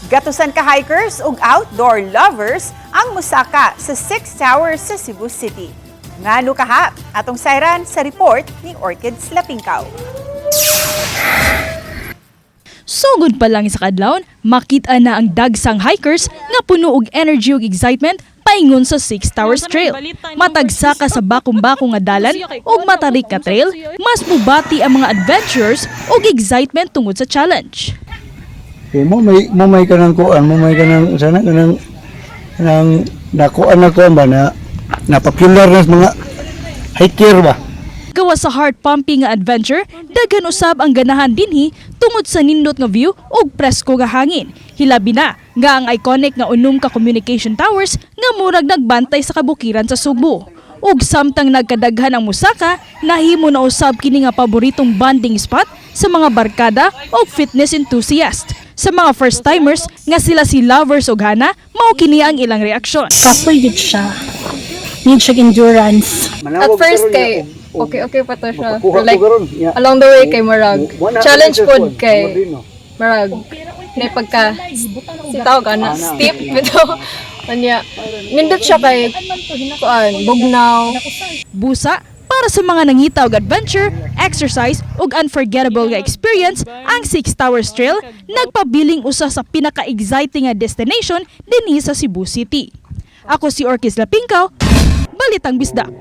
Gatusan ka hikers ug outdoor lovers ang musaka sa Six Towers sa Cebu City. Ngano kaha? Atong sayran sa report ni Orchids Lapingkaw. Sugod pa lang sa kadlawon, makita na ang dagsang hikers nga puno og energy ug excitement paingon sa Six Towers Trail. Matag saka sa bakong-bako nga dalan ug matarik nga trail, mas mubati ang mga adventurers ug excitement tungod sa challenge. Okay, mo may kanang kuan, mo may kanang sana kanang kanang nakuan na kuan ba na na popular na sa mga hiker ba. Gawas sa heart-pumping nga adventure, daghan usab ang ganahan dinhi tungod sa nindot nga view ug presko nga hangin. Hilabi na nga ang iconic nga unom ka communication towers nga murag nagbantay sa kabukiran sa Sugbo. Ug samtang nagkadaghan ang musaka, nahimo na usab kini nga paboritong bonding spot sa mga barkada ug fitness enthusiast. Sa mga first timers nga sila si Lovers ug Hana, mao kini ang ilang reaksyon. Kapoy gid siya. Need siya endurance. At first kay okay okay pa to siya. Mapakuha Pero like ko karon. Yeah. Along the way kay murag challenge pod kay Modino. Murag na pagka si tawag ana steep bitaw. Anya nindot siya kay kuan bugnaw. Busa, para sa mga nangita og adventure, exercise ug unforgettable nga experience, ang Six Towers Trail nagpabiling usa sa pinaka-exciting nga destination dinhi sa Cebu City. Ako si Orkis Lapingkaw, Balitang Bisdak.